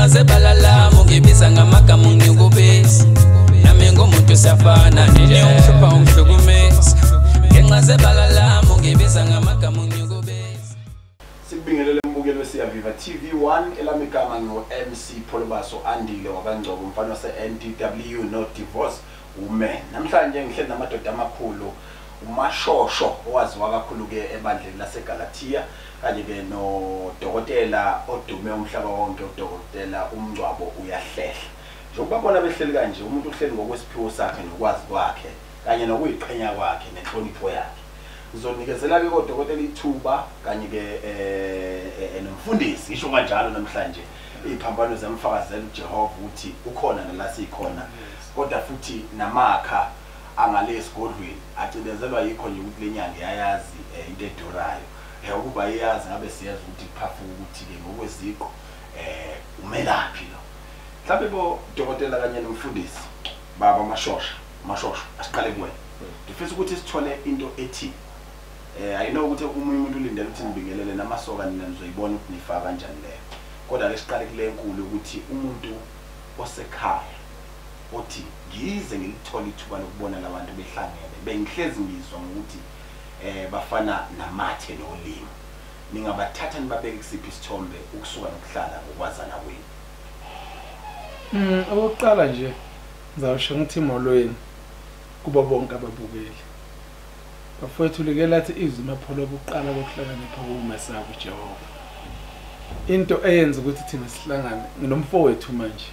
Ngenxa zebala lami ungibiza ngamagama ungikubisa. Nami ngumuntu siyafana nje ungihlupha ungihlukumeza. Ngenxa zebala lami ungibiza ngamagama ungikubisa. Sikubingelele mbukeli weSiyaviva TV1, elami igama ngu MC Pholobaso Andile wakaNgcobo, umfana wase NDW, no divorce woman. Namhlanje ngihleli namadoda amakhulu, uMashosho owaziwa kakhulu ke ebandleni laseGalatia, kanye ke nodokotela odume umhlaba wonke, udokotela uMngcwabo Uyahlehla. Njengoba bona behleli kanje, umuntu uhleli ngokwesiphiwo sakhe nokwazi kwakhe kanye nokuyiqhenya kwakhe nenhlonipho yakhe. Ngizonikezela ke kodokotela ithuba kanye ke nomfundisi, ngisho kanjalo namhlanje iziphambano zamfakazela uJehova ukuthi ukhona nala sikhona, kodwa futhi namakha angale esigodlweni acindezelwa yikho nje ukuthi lenyanga iyayazi into edurayo. Ukuba iyazi ngabe siyazi ukuthi kuphafuka ukuthi ke ngokweziqo umelaphi lo. Mhlawumbe bo dokotela kanye nomfundisi baba Mashosha, Mashosha asiqale kuwena. Ngifisa ukuthi sithole into ethi I know ukuthi umunye umuntu ulindele ukuthi nibingelele namasoka, nina nizoyibona ukuthi nifaka kanjani leyo. Kodwa ke siqale kule enkulu ukuthi umuntu osekhaya othi ngize ngilithole ithuba lokubona labantu behlangene, bengihlezi ngizwa ngokuthi bafana namathe nolimi. Ningabathatha nibabeke kusiphi isithombe ukusuka nokuhlala ngokwazana kwenu? Okokuqala nje ngizawusho ngithi molweni kubo bonke ababukeli. Bafowethu, like lathi izwi mapholo obuqala kokuhlakanipha kumesaba uJehova. Into eyenza ukuthi thina sihlangane nginomfowethu manje.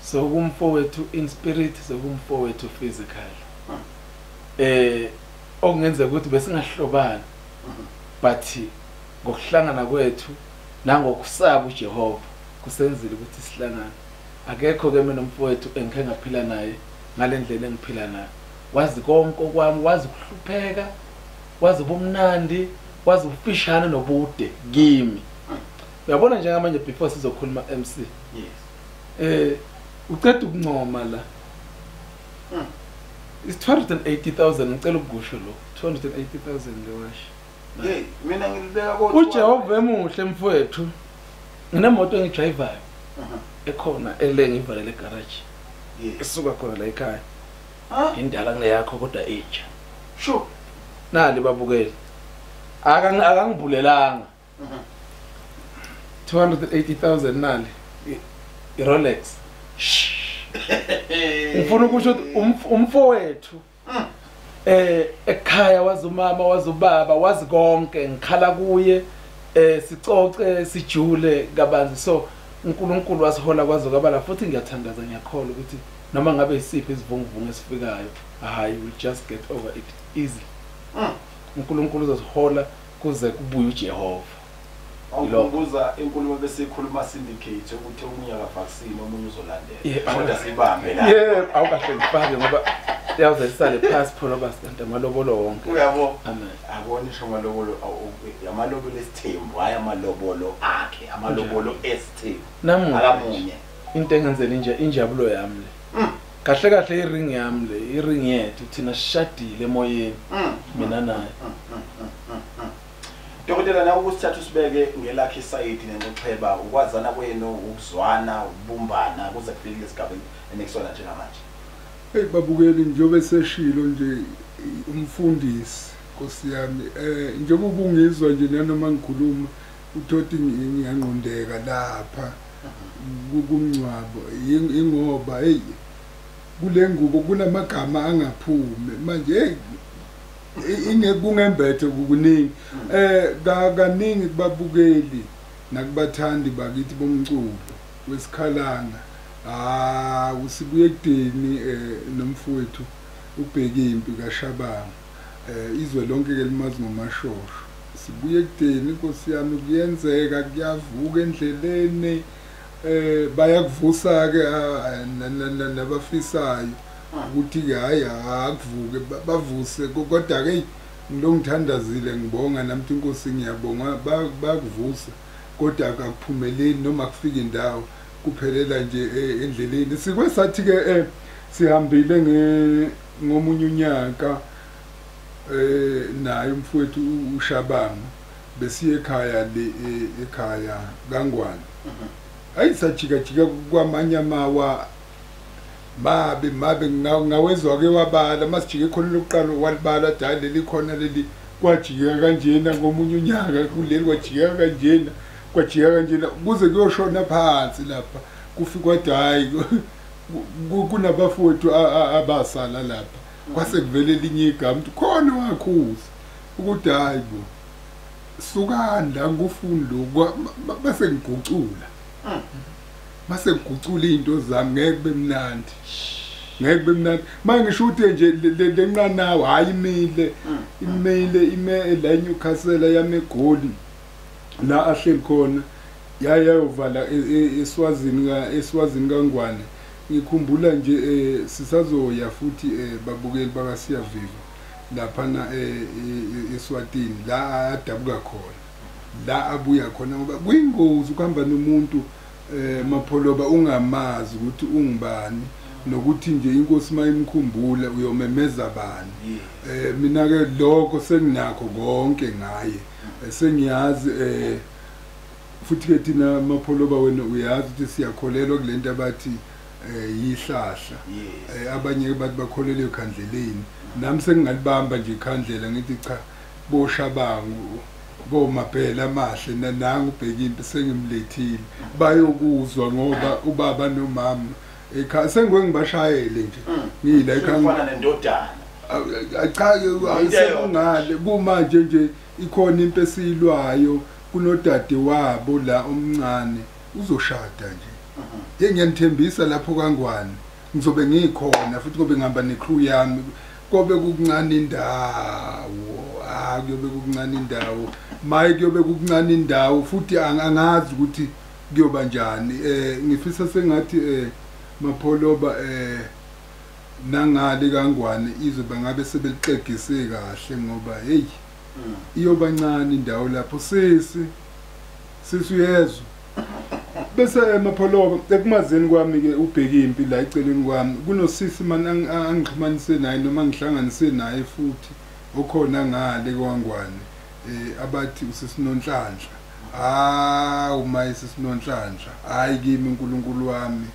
So kumfowethu in spirit, so kumfowethu physical. Okungenzeka ukuthi besingahlobani, but ngokuhlangana kwethu nangokusaba uJehova kusenzile ukuthi sihlangane. Akekho ke mina nomfowethu engike ngaphila naye ngalendlela engiphila nayo. Wazi konke okwami, wazi ukuhlupheka, wazi ubumnandi, wazi ubufishane nobude kimi. Uyabona njengamanje before sizokhuluma MC. Yes. Uceda ukuncoma la. It's 280,000, ngicela ukusho lo. 280,000 lewashi. Hey, mina ngilibeka kodwa. uJehova emuhle mfowethu. Nginemoto engidrayivayo. Ekhona ele ngivalele egarage. Yes. Esuka khona la ekhaya. Indala kuneyakho kodwa intsha. Sure. Nali babukeli. Akangibulelanga. 280,000 nali. I-Rolex. Ngifuna ukusho ukuthi umfowethu ekhaya wazi umama, wazi ubaba, wazi konke, ngikhala kuye, sicoce sijule kabanzi. So uNkulunkulu wasihola kwaze kwabala, futhi ngiyathandaza ngiyakholwa ukuthi noma ngabe isiphi isivunguvungu esifikayo, hayi, we'll just get over it easy. uNkulunkulu uzosihola kuze kubuye uJehova. Awukumbuza inkulumo besikhuluma syndicate ukuthi omunye akavaccine omunye uzolandela. Kodwa sibambe la. Yebo, awukahle ngifake ngoba yaze isale pass Pholobaso kanti amalobolo wonke. Uyabo? Amen. Akubona isho amalobolo, amalobolo esithembu, hayi amalobolo akhe, amalobolo esithembu. Namuhla Akamunye. Into engenzele nje injabulo yami le. Kahle kahle iring yami le, iring yethu thina sishadile emoyeni. Mina naye. Dokotela, nawe ukusithatha usibeke ngelakhe isayidi nenxuxheba, ukwazana kwenu, ukuzwana, ukubumbana kuze kufike esigabeni enikusona njengamanje. Hey babukeli, njengoba seshilo nje umfundisi Nkosi yami, njengoba ubungizwa nje nanoma ngikhuluma uthothi ngiyangqondeka lapha kumngcwabo, ingoba hey kule ngubo kunamagama angaphumi manje, hey ingekungembethe kukuningi. Kaningi kubabukeli nakubathandi bakithi bomculo wesikhalanga, usibuye ekudeni nomfowethu uBhekimpi kaShabanga, izwe lonke ke limazi ngoMashosho. Sibuye ekudeni Nkosi yami, kuyenzeka kuyavuka endleleni, bayakuvusa ke nabafisayo ukuthi ke hayi akuvuke, bavuse, kodwa ke ngilongithandazile ngibonga nami inkosi ngiyabonga, bakuvusa kodwa akuphumeleli noma kufika indawo kuphelela nje endleleni. Sikwe sathi ke sihambile ngomunye unyaka naye umfowethu uShabanga, besiye ekhaya le ekhaya kaNgwane. Ayisajika jika kwamanye amawa mabe ngawezwa ke wabala masijike khona lokuqala walibala dala leli khona leli kwajika kanjena ngomunye unyaka kuleli kwajika kanjena kuze kuyoshona phansi lapha kufikwa hayi kunabafowethu abasala lapha kwase kuvele elinye igama khona wakhuza ukuthi hayi bo sukani la ngufuni lokho base ngigucula base ngigucula izinto zami ngeke bemnandi manje ngisho ukuthi nje lenqanawa hayi imile ime la eNewcastle yami eGoli la ahleli khona yayovala eSwazini kaNgwane. Ngikhumbula nje sisazoya futhi babukeli bakaSiyaviva lapha na eSwatini la adabuka khona la abuya khona ngoba kuyingozi ukuhamba nomuntu Mapholoba ungamazi ukuthi ungubani nokuthi nje inkosi mayimkhumbula uyomemeza bani. Mina ke lokho senginakho konke ngaye sengiyazi futhi ke thina Mapholoba wena uyazi ukuthi siyakholelwa kulento abathi yihlahla abanye bathi bakholelwe ekhandleleni nami sengingalibamba nje ikhandlela ngithi cha boshabangu bomabhela amahle nangu ubheka impi sengimlethile bayokuzwa ngoba ubaba nomama ekhaya sengiwe ngibashayele nje ngila ekhaya ufana nendodana cha ayisekungale kumanje nje ikhona impi esiyilwayo kunodade wabo la omncane uzoshada nje ngiyanithembisa lapho kaNgwane ngizobe ngikhona futhi ngobe ngihamba necrew yami kobe kukuncane indawo kuyobe kukuncane indawo maye kuyobe kukuncane indawo futhi angazi ukuthi kuyoba njani. Ngifisa sengathi Mapholoba nangale kaNgwane izwe bangabe sebelixegise kahle ngoba hey iyoba ncane indawo lapho sisi uyezwa. Bese Mapholoba ekumazeni kwami ke ubheka impi la eceleni kwami kunosisi man angixhumanise naye noma ngihlanganise naye futhi okhona ngale kwaNgwane abathi usisinonhlanhla. Uma isisinonhlanhla hayi kimi uNkulunkulu wami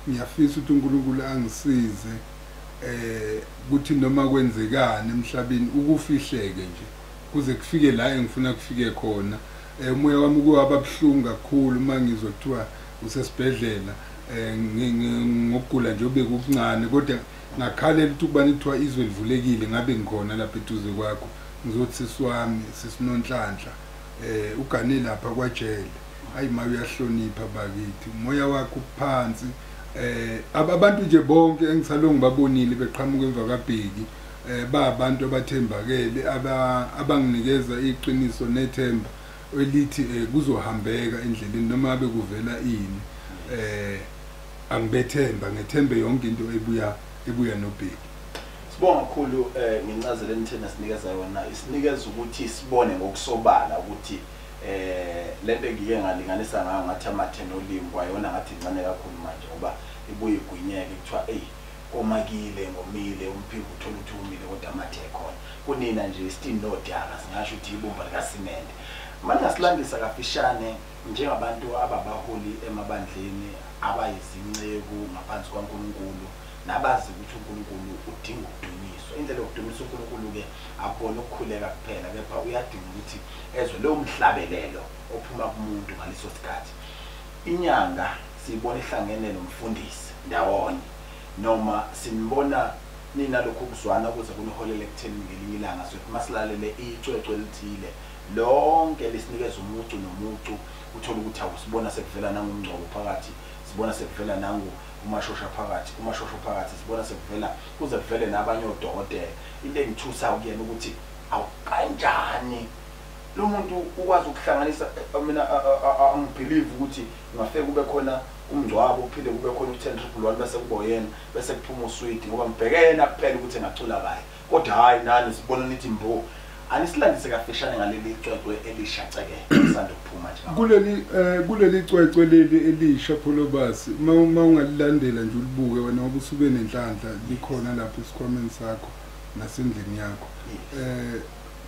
ngiyafisa ukuthi uNkulunkulu angisize ukuthi noma kwenzekani emhlabeni ukufihleke nje kuze kufike la engifuna kufike khona. Umoya wami kuwaba buhlungu kakhulu uma ngizothiwa usesibhedlela ngokugula nje obekuncane kodwa ngakhalela ukuthi kubani kuthiwa izwe livulekile ngabe ngikhona lapha eduze kwakho ngizothi sisi wami sisinonhlanhla ugane lapha kwaJele hayi ma uyahlonipha bakithi umoya wakho uphansi. Abantu nje bonke engisalongi ngibabonile beqhamuka emva kaBheki ba abantu abathembakele abanginikeza iqiniso nethemba elithi kuzohambeka endleleni noma abe kuvela ini angibethemba ngethembe yonke into ebuya noBheki. Sibonga kakhulu ngencazelo enithena sinikeza yona isinikeza ukuthi sibone ngokusobala ukuthi lento engike ngalinganisa ngayo ngathi amathe nolimi kwayona ngathi incane kakhulu manje ngoba ibuye igwinyeke kuthiwa ey komakile ngomile umphimbo uthola ukuthi umile kodwa amathe ekhona kunina nje isitini nodaka singasho ukuthi ibumba likasimende. Manje silandisa kafishane njengabantu ababaholi emabandleni abayizinceku ngaphansi kwaNkulunkulu nabazi ukuthi uNkulunkulu udinga ukudunyiswa. Indlela yokudumisa uNkulunkulu ke akubona ukukhuleka kuphela kepha uyadinga ukuthi ezwe lo mhlabelelo ophuma kumuntu ngaleso sikhathi. Inyanga siyibona ihlangene nomfundisi ndawonye noma simbona nina lokhu kuzwana ukuze kuniholele ekutheni ngelinye ilanga sokuthi masilalele icwecwe elithile lonke lisinikeza umucu nomucu uthola ukuthi awusibona sekuvela nangumngcwabo phakathi sibona sekuvela nangu umashosha phakathi umashosho phakathi sibona sekuvela kuze kuvele nabanye odokotela. Into engithusa kuyena ukuthi awukanjani lo muntu ukwazi ukuhlanganisa. Mina angibelieve ukuthi ngafike kube khona umngcwabo uphinde kube khona u10 1 bese kuboyena bese kuphuma uswidi ngoba ngibhekena kuphela ukuthi engacula kahle kodwa hayi nani sibona nithi mbo. Anisilandise kafishane ngaleli cwecwe elisha ceke sanda kuphuma nje kuleli cwecwe leli elisha Pholobasi uma ungalilandela nje ulibuke wena ngoba usube nenhlanhla likhona lapha esikhwameni sakho nasendlini yakho.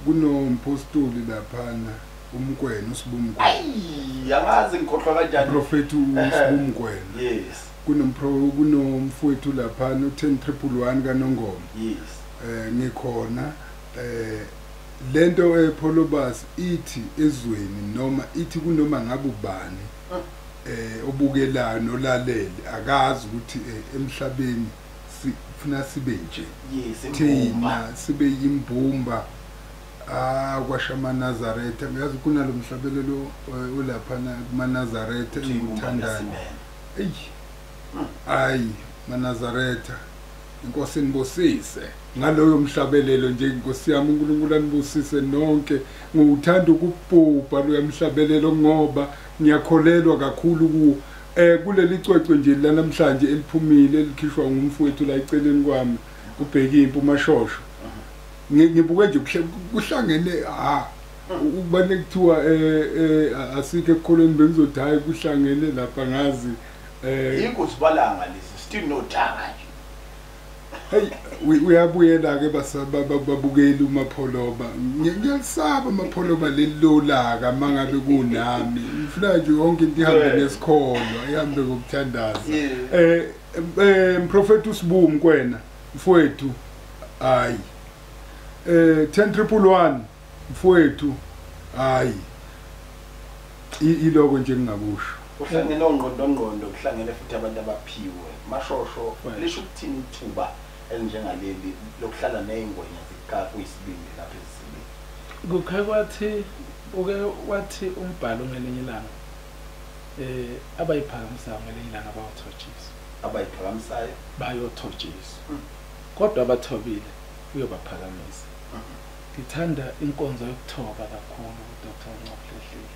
Kunompostoli laphana uMkwena uSibumkwena. Ayi, angazi ngikhohlwa kanjani. Prophet uSibumkwena. Yes. Kunomfowethu lapha no 10111 kaNongoma. Yes. Ngikhona lento ePholobas ithi ezweni noma ithi kunoma ngabe ubani obukelayo nolalele akazi ukuthi emhlabeni sifuna sibe nje. Yes, thina sibe yimbumba kwasha amaNazaretha. Uyazi kunalo mhlabelelo olapha kumaNazaretha enguthandayo. Ey, ayi maNazaretha, inkosi nibusise ngaloyo mhlabelelo nje. Inkosi yami uNkulunkulu anibusise nonke. Ngiwuthanda ukubhubha lo mhlabelelo ngoba ngiyakholelwa kakhulu kuwo. Kuleli cwecwe nje lanamhlanje eliphumile elikhishwa ngumfowethu la eceleni kwami uBhekimpi uMashosho, ngibuke nje kuhlangene ukubane kuthiwa asikho ekukholweni, bengizothi hayi kuhlangene lapha ngazi. Yikuzibalanga lezi still no tanga nje. Hey, uyabuyela ke babukeli uMapholoba. Ngiyalisaba uMapholoba lelolaka mangabe kunami. Ngifuna nje yonke into ihambe nesikholo, ihambe ngokuthandaza. Prophet uSibumkwena mfowethu, hayi. 10111 mfowethu, hayi. Iloko nje ngingakusho. Kuhlangene ongqondo, kuhlangene futhi abantu abaphiwe. Mashosho, lisho ukuthini ithuba elinjengaleli lokuhlala nezingwenya zikakuyisibindi lapha ezisibili? Kukhe kwathi uke wathi umbhalo ngelinye ilanga abayiphakamisayo ngelinye ilanga bayothotshiswa. Abayiphakamisayo bayothotshiswa. Kodwa abathobile uyobaphakamisa. Ngithanda inkonzo yokuthoba kakhulu kuDr. Ncoplehlile.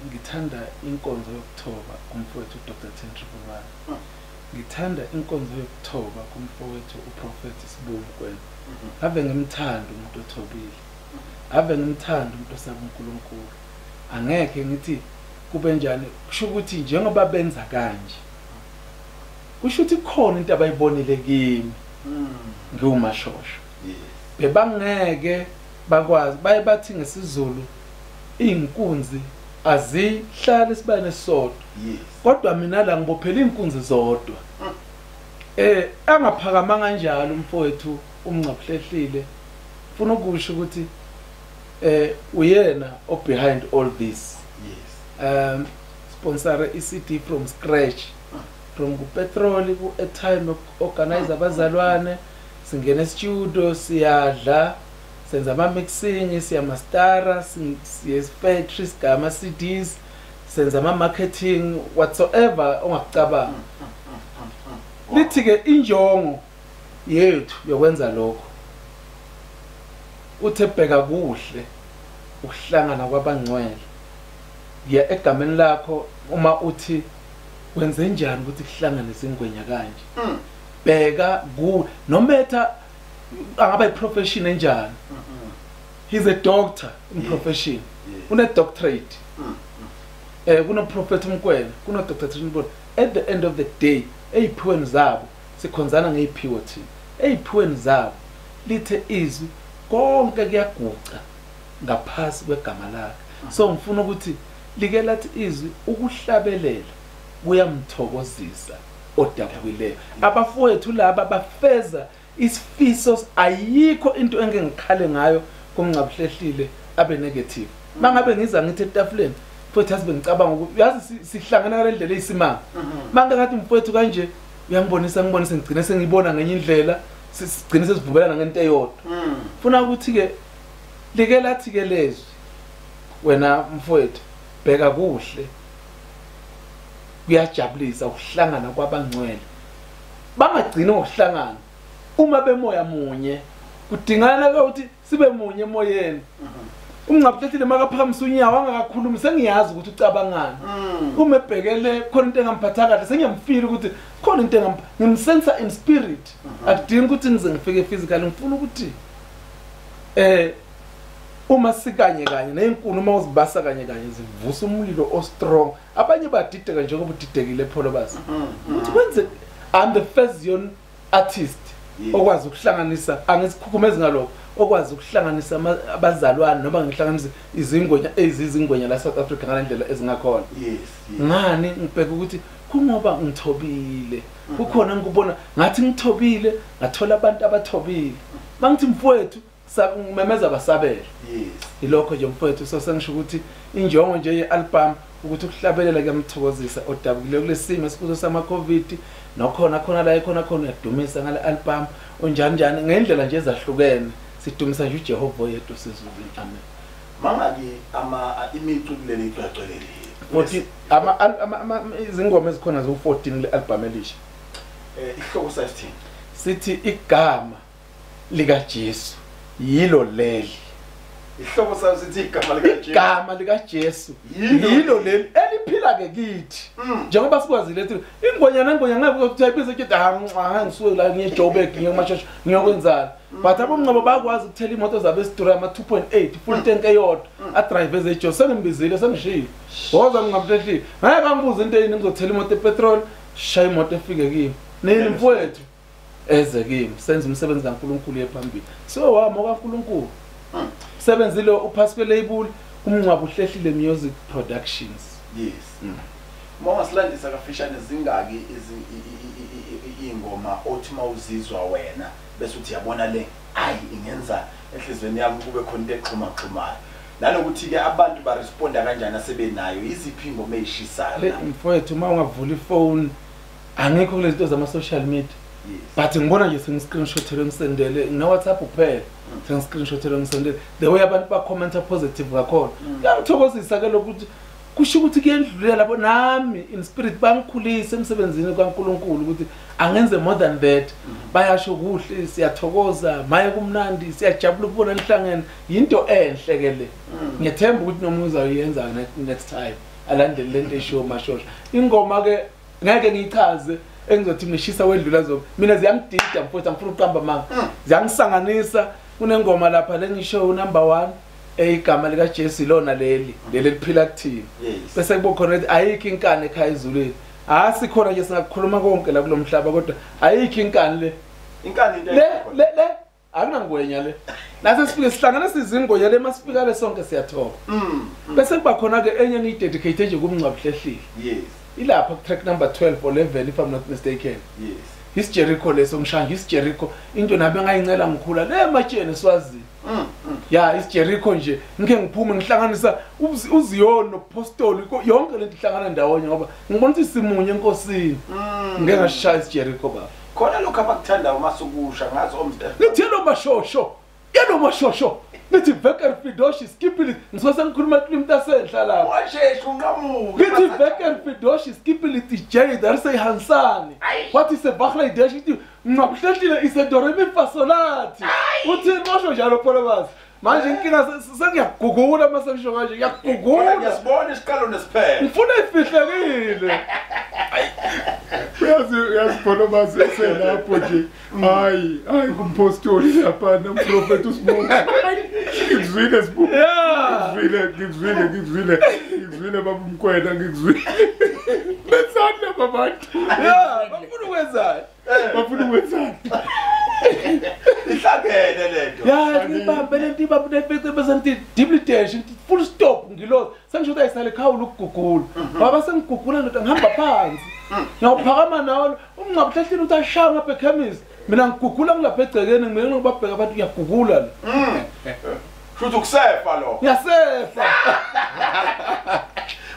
Ngithanda inkonzo yokuthoba kumfowethu uDr. 10111. Ngithanda inkonzo yokuthoba kumfowethu uProphet Sibumkwena. Ave ngimthanda umuntu othobile. Ave ngimthanda umuntu osaba uNkulunkulu. Angeke ngithi kube njani, kusho ukuthi njengoba benza kanje, kusho ukuthi khona into abayibonile kimi ngiwuMashosho. Bebangeke bakwazi, baye bathi ngesiZulu inkunzi azihlali esibayeni esisodwa. Kodwa mina la ngibophela inkunzi zodwa. Angaphakama kanjalo umfowethu uMncaphuhlehlile. Ufuna ukusho ukuthi uyena o behind all this. Yes. Sponsor iCD from scratch. From ku petrol ku airtime organize abazalwane, singena studio siyadla, senza ama mixing, siyamastara, siye factory sigama CDs, senza ama marketing whatsoever ongakucabanga. Lithi ke injongo yethu yokwenza lokho, uthe bheka kuhle ukuhlangana kwabangcwele. Ngiya egameni lakho uma uthi wenze njani ukuthi kuhlangane izingwenya kanje. Bheka ku nometha angaba iprofession enjani. He's a doctor in profession. Une doctorate. Kuno Prophet Mkwena, kuno Dr. Trinibona. At the end of the day, eyiphiweni zabo sikhonzana ngeyiphiwo thina. Eyiphiweni zabo lithe izwi konke kuyaguca ngaphasi kwegama lakhe. So ngifuna ukuthi like lathi izwi ukuhlabelela kuyamthokozisa odabukileyo. Abafowethu laba bafeza isifiso, ayikho into engeke ngikhale ngayo kumncaphuhlehlile abe negative. Mangabe ngiza ngithi etafuleni futhi asibe ngicabanga ukuthi uyazi sihlangana ngale ndlela eyisimanga. Mangathi mfowethu kanje uyangibonisa ngibonise ngigcine sengibona ngenye indlela, sigcine sesivumelana ngento eyodwa. Funa ukuthi ke like lathi ke lezwi wena mfowethu bheka kuhle kuyajabulisa ukuhlangana kwabangcwele. Bangagcini ngokuhlangana uma bemoya munye, kudingana ukuthi sibe munye emoyeni. Umncaphuhlehlile makaphakamisa unyawo angakakhulumi sengiyazi ukuthi ucabangani. Uma ebhekele khona into engamphatha kahle sengiyamfeel ukuthi khona into ngimsensa in spirit. Akudingi ukuthi ngize ngifike physically, ngifuna ukuthi uma sikanye kanye nezinkulu uma uzibasa kanye kanye zivusa umlilo o strong. Abanye badideka njengoba udidekile Pholobas. Ukuthi kwenze I'm the first Zion artist okwazi ukuhlanganisa, angisikhukhumezi ngalokho, okwazi ukuhlanganisa abazalwane noma ngihlanganise izingwenya ezizingwenya la South Africa ngalendlela ezingakhona. Yes. Ngani ngibheka ukuthi kungoba ngithobile. Kukhona ngikubona ngathi ngithobile, ngathola abantu abathobile. Mangithi mfowethu ngimemeza basabele. Yes. Ilokho nje mfowethu, so sengisho ukuthi injongo nje ye-album ukuthi ukuhlabelela kuyamthokozisa odabukile kulesimo esikuso sama COVID, nokhona khona la ekhona khona uyadumisa ngale album unjani njani ngendlela nje ezahlukene, sidumisa nje uJehova oyedwa osezulwini. Amen. Mangaki ama imicu kuleli icwecwe leli? 14 ama izingoma ezikhona zo14 kule album elisha. Ihloko sasithini? Sithi igama lika Jesu yilo leli. Ihloko sayo sithi igama lika Jesu. Igama lika Jesu yilo leli eliphila ke kithi. Njengoba sikwazile ethi ingonyana ingonyana ngeke ukuthi ayibize ukuthi ah ngisuke la ngiye Joburg ngiye kuMashosha ngiyokwenzani. But abomngcwabo bayakwazi ukuthela imoto zabo esidura ama 2.8 full tank eyodwa a drive ezejo. Sengimbizile sengishilo. Woza ngingabulehli. Ngeke angibuze into eyini, ngizothela imoto epetrol, shaya imoto efike kimi. Nini mfowethu eze kimi senze umsebenzi kaNkuluNkulu yephambili. So wami okaNkuluNkulu. Sebenzile uphasi kwe-label uMngcwabo Uhlehlile Music Productions. Yes. Uma silandisa kafishane, zingaki ingoma othi mawuzizwa wena bese uthi yabona le ayi ingenza enhlizweni yami kube khona into exhuma xhumayo, nanokuthi ke abantu ba responda kanjani asebenayo, iziphi ingoma ezishisayo? Le mfowethu uma ungavula ifone angikho kulezi zinto zama social media. But ngibona nje sengi-screenshotele ngisendele ngina WhatsApp kuphela, sengi-screenshotele ngisendele the way abantu ba commenta positive kakhona. Kuyangithokozisa ke lokho ukuthi kusho ukuthi kuyendlulela lapho nami in spirit bangikhulise emsebenzini kaNkuluNkulu ukuthi angenze more than that. Bayasho kuhle, siyathokoza, maye kumnandi, siyajabula ukubona nihlangene. Into enhle ke le. Ngiyethemba ukuthi noma uzayenza next time alandele lento eshiwo Mashosha. Ingoma ke ngeke ngiyichaze engizothi ngishisa wedlula zonke. Mina ziyangidida mfowethu, angifuni ukuqamba amanga. Ziyangisanganisa. Kunengoma lapha lengisho number 1 igama lika Jesu lona leli leli liphila kuthina. Bese kubo khona ukuthi ayikho inkani ekhaya ezulwini. Asikhona nje singakhuluma konke la kulomhlaba kodwa ayikho inkani le. Inkani into le le le akunangwenya le. Nase sifike sihlangana sizingonya le masifika le sonke siyathoba. Bese kuba khona ke enye ngiyidedicate nje kuMngcwabo Hlehlile. Yes. Ilapha ku track number 12 or 11 if I'm not mistaken. Yes. IsiJericho leso ngishaya isiJericho into nami engayincela ngikhula le matsheni eSwazini. Ya isiJericho nje ngike ngiphume ngihlanganisa uZion noPostoli yonke lento ihlangana ndawonye ngoba ngibona ukuthi simunye enkosini. Ngeke ngashaya isiJericho baba. Khona lokho abakuthandayo masukusha ngazo omstep. Nithi lo mashosho. Yelo mashosho. Nithi Veker Fidoshi skipilit. Ngisuke ngikhuluma kulimta senhla lapha. Washesha unqamuke. Nithi Veker Fidoshi skipilit J there say Hansani. What is a Bangladesh ithi Mngcwabuhlehlile isedoremi fasolati. Uthi mosho njalo Pholobas. Manje inkinga sengiyagugula mase ngisho kanje ngiyagugula. Ngiyasibona isiqalo nesiphelo. Ngifuna ifihlekile. Uyazi Pholobas eselapho nje. Hayi, hayi kumpostoli lapha nomprofeti uSibu. Ngikuzwile Sibu. Ngikuzwile baba Mkwena, ngikuzwile. Benzani laba bantu? Yeah, bafuna ukwenzani? Bafuna ukwenzani? Ihlangene lento. Ya, ngibambe lento ibambe lento bese ngithi double dash full stop ngiloza. Sengisho ukuthi ayisale khawula ukugugula. Baba sengigugula ndoda ngihamba phansi. Ngiyawuphakama nawo uMngcwabo Hlehlile uthi ashaya ngapha ekhemisi. Mina ngigugula ngilapha egcekeni ngimele ngibabheka abantu ngiyagugula la. Futhi ukusefa lo. Ngiyasefa.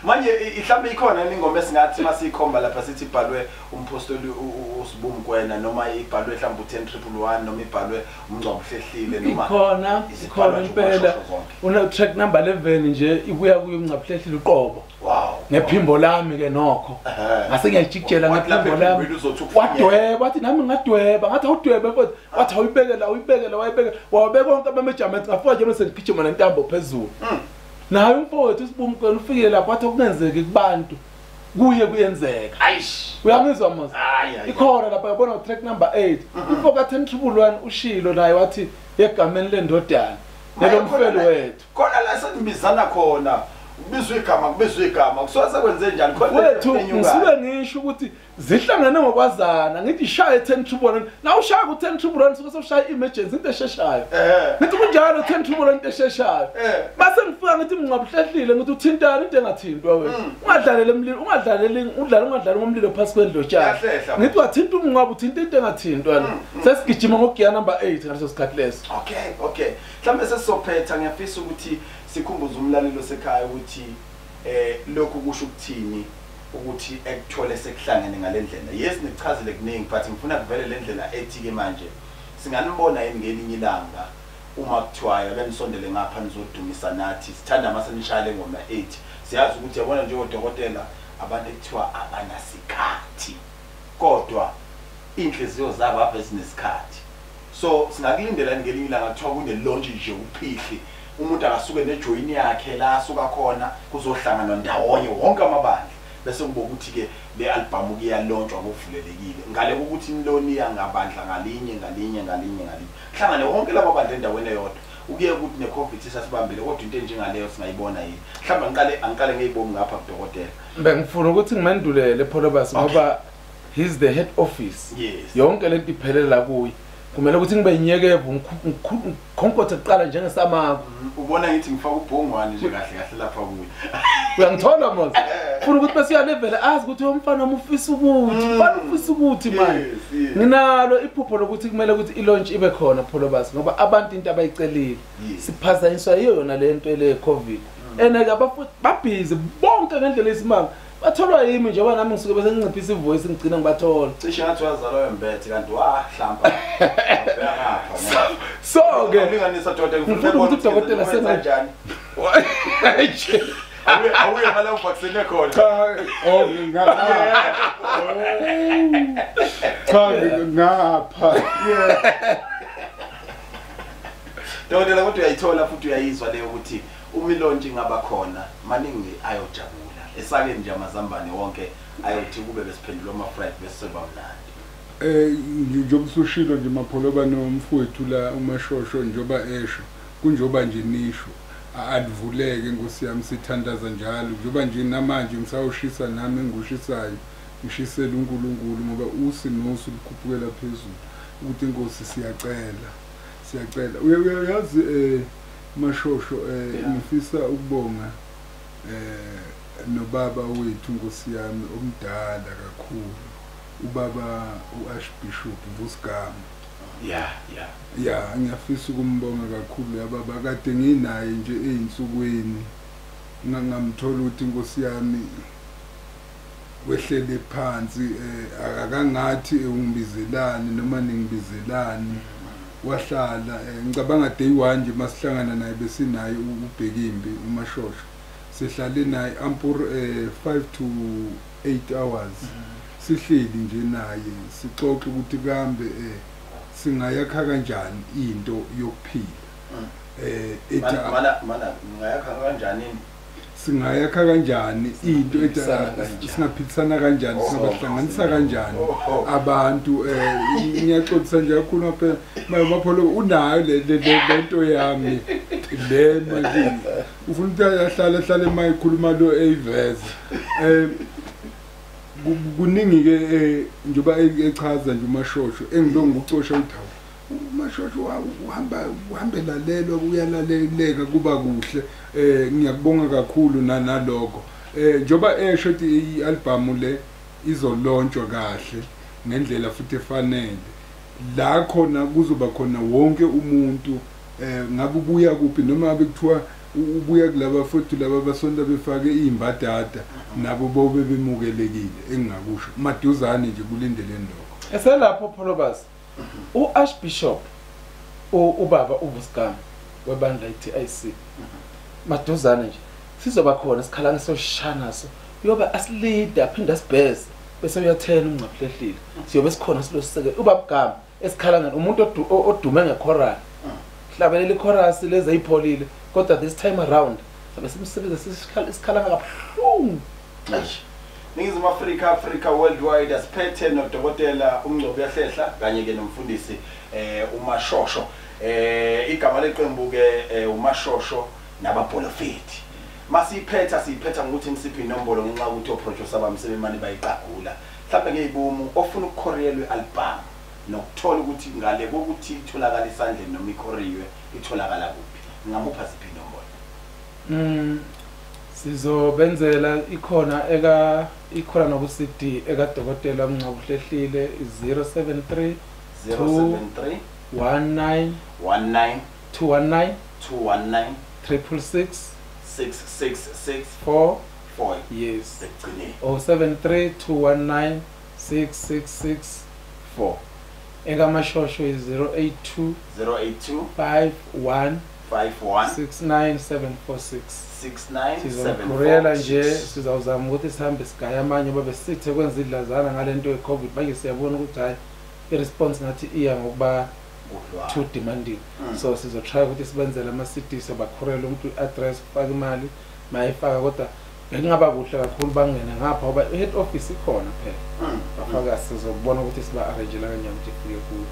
Manje mhlambe ikhona ingoma esingathi masikhomba lapha sithi ibhalwe umpostoli uSibu Mkwena noma ibhalwe mhlambe u10111 noma ibhalwe uMngcwabo Hlehlile noma ikhona impela una track number 11 nje ibuya kuyo uMngcwabo Hlehlile uqobo. Wow. Ngephimbo lami ke nokho. Ngase ngiyajikijela ngephimbo lami. Wadweba wathi nami ngadweba ngathi awudwebe mfowethu wathi awuyibekela awuyibekela wayibekela wabeka konke ama-measurements ngafika nje bese ngigijima nentambo phezulu. Naye umfowethu uSibu Mkwena ufikile lapho wathi okungenzeki kubantu kuye kuyenzeka. Ayish. Uyangizwa mos? Ikhona lapha yabona track number 8. Umfo ka 10111 ushilo naye wathi egameni lendodana nelomfelo wethu. Khona la senibizana khona. Kubizwa igama, kubizwa igama. Kusuke sekwenze njani khona wethu? Ngisuke ngisho ukuthi zihlangene ngokwazana. Ngithi shaye 10 triple, na ushaya ku 10 triple suke soshaya emergency, into esheshayo. Ngithi kunjalo, 10 triple into esheshayo. Base ngifika ngithi mngcwabuhlehlile, ngithi uthintana into engathintwa wena. Ungadlaleli emlilo, ungadlaleli, udlala ungadlali ngomlilo phasi kwendlotshana. Ngithi wathinta umngcwabo, uthinta into engathintwa la. Sesigijima ngogiya number 8 ngaleso sikhathi leso. Okay. Mhlawumbe sesizophetha, ngiyafisa ukuthi sikhumbuze umlaleli osekhaya ukuthi lokhu kusho ukuthini ukuthi ekuthole sekuhlangene ngalendlela. Yes, nichazile kuningi, but ngifuna kuvele le ndlela ethi ke manje singanibona yini ngelinye ilanga uma kuthiwa ake nisondele ngapha nizodumisa nathi, sithanda mase nishayele ngoma 8. Siyazi ukuthi yabona nje odokotela abantu ekuthiwa abanasikhathi, kodwa inhliziyo zabo ave zinesikhathi. So singakulindela ngelinye ilanga kuthiwa kune-launch nje uphihli, umuntu akasuke nejoyini yakhe la asuka khona, kuzohlanganwa ndawonye wonke amabandla, bese kuba ukuthi-ke le albhamu kuyalontshwa ngokuvulelekile, ngale kokuthi niloniya ngabandla ngalinye ngalinye ngalinye ngalinye, hlangane wonke laba bandla endaweni eyodwa. Ukuye ukuthi ne-COVID sasibambile, kodwa into enjengaleyo singayibona yini? Mhlawumbe angiqale ngey'bomu ngapha kudokotela. Bengifuna ukuthi ngimendulele Pholobas ngoba he's the head office. Yes. Yonke lento iphelela kuye. Kumele ukuthi ngibe inyekevu, ngikhonkothe kuqala njengesamako. Ubona ngithi ngifaka ubhongwane nje kahle kahle lapha kuye. Uyangithola mos? Funa ukuthi bese uyalevel azi ukuthi umfana wami ufisa ukuthi, umfana ufisa ukuthi manje. Nginalo iphupho lokuthi kumele ukuthi i-launch ibe khona Pholobas ngoba abantu into abayicelile. Siphazanyiswa yiyo yona le nto le COVID. Ene-ke abafuthi babhizi bonke ngendlela esimanga. Batholwa yimi njengoba nami ngisuke bese nginciphisa ivoice ngigcina ngibathola. Cishe ngathi wazalwa wembethe kanti wahlampa. Ngapha. So ke ngilinganisa dokotela, ngifuna ukuthi udokotela senjani? Awuye mala uvaccine khona. Cha, oh ngapha. Cha ngapha. Dokotela, kodwa uyayithola futhi uyayizwa leyo ukuthi uma ilaunch ingaba khona maningi ayojabula. Esake nje amazambane wonke ayothi kube besiphendula ama-fried bese seba mnandi. Njengoba usushilo nje Mapholoba nomfowethu la uMashosho, njengoba esho kunjoba nje nisho alivuleke Nkosi yami, sithandaza njalo njengoba nje namanje ngisawushisa nami engushisayo, ngishisela uNkulunkulu ngoba usi nosu lukhuphukela phezulu ukuthi Inkosi siyacela, siyacela. Uyazi Mashosho, ngifisa ukubonga nobaba wethu Nkosi yami omdala kakhulu, ubaba uArchbishop Vusigama. Yeah, ngiyafisa ukumbonga kakhulu yababa, kade nginaye nje einsukwini ngamthola ukuthi Nkosi yami wehlele phansi, akangathi ungibizelani noma ningibizelani, wahlala. Ngicabanga day 1 nje masihlangana naye besinaye uBhekimbi uMashosho, sihlale naye ampur 5 to 8 hours sihleli nje naye sixoxe ukuthi kambe singayakha kanjani into yokuphila. Mana ngayakha kanjani? Singayakha kanjani into ethi singaphilisana kanjani, singabahlanganisa kanjani abantu. Ngiyaxolisa nje kakhulu phela Mapholo, unayo le nto yami le manje ufuna ukuthi ahlale ahlale mayikhuluma lo eyiveza. Kuningi ke njengoba echaza nje uMashosho, engilonga ukucosha ukuthi hawu uMashosho uhamba uhambelalelwa, uyalaleleka kuba kuhle. Ngiyakubonga kakhulu nalokho. Njengoba esho ukuthi i-album le izolontshwa kahle ngendlela futhi efanele, la khona kuzoba khona wonke umuntu, ngabe ubuya kuphi noma ngabe kuthiwa ubuya kulaba futhi laba basonta befake izimbadada, nabo bobe bemukelekile. Engingakusho maduzane nje kulindeleni lokho. Eselapho Pholobas, uArchbishop ubaba uVusigama webandla iTIC, maduzane nje sizoba khona isikhala ngisoshana so uyoba asilida aphinda asibheze bese uyathela umngcaphulehlile, siyobe sikhona siloseke ubaba Gama esikhala ngani umuntu odume ngechoral, hlabelela ichorus leze ipholile, kodwa this time around sabe simsebenza isikhala kabuhlungu. Ningizimu Afrika, Africa worldwide, asiphethe nodokotela uMngcobo Uyahlehla kanye ke nomfundisi uMashosho. Igama leqembu ke uMashosho nabaprofeti. Masiphetha siphetha ngokuthi nisiphe inombolo ngenxa yokuthi oproducer bami sebemane bayiqagula. Mhlawumbe ngeyibomu ofuna ukukhoriyelwa ialbum nokuthola ukuthi ngale kokuthi itholakala esandleni noma ikhoriywe itholakala kuphi. Ngingamupha siphi inombolo? Sizobenzela ikhona eka ikhona noku CD eka Dokotela Mngcobo Hlehlile 073 073 19 19 219 219 666 666 4 4. Yes. Ekugcineni 073 219 666 4. Ekamashosho is 082 082 51 51 69746. 69 Sizokurela nje sizawuzama ukuthi sihambe sigaya amanye babe sithe kwenza idlazana ngalento ye-COVID. Manje siyabona ukuthi hayi i-response ngathi iya ngokuba too demanding. So sizotry ukuthi sibenzele ama-CD sobakhurele umuntu i-address ufake imali mayifaka, kodwa bekungaba kuhle kakhulu bangene ngapha ngoba i-head office ikhona phela. Bafaka sizobona ukuthi siba-arrangela kanjani ukuthi ifike kuyo.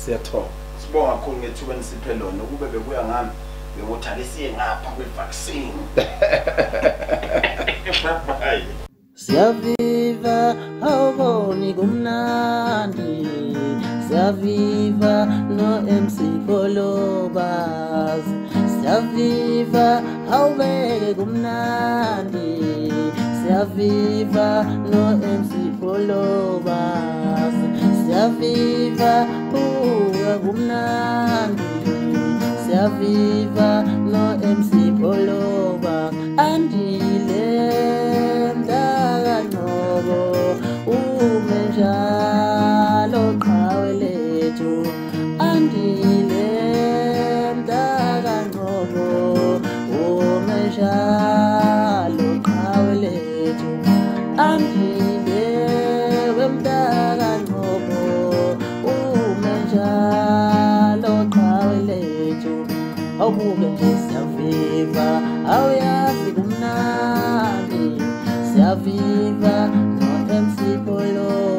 Siyathoba. Sibonga kakhulu ngethuba enisiphe lona. Ukube bekuya ngami bengothi ake siye ngapha kwe-vaccine. Bye. Siyaviva awuboni kumnandi, siyaviva no MC Pholobas, siyaviva awubeke kumnandi, siyaviva no MC Pholobas, siyaviva buka kumnandi, siyaviva no MC Pholobas. Andile mntakaNgcobo ume njalo qhawe lethu, Andile mntakaNgcobo ume njalo qhawe lethu, Andile mntakaNgcobo ume njalo qhawe lethu. Awubuke nje siyaviva, awuyazi kumnandi, siyaviva no MC Pholobas.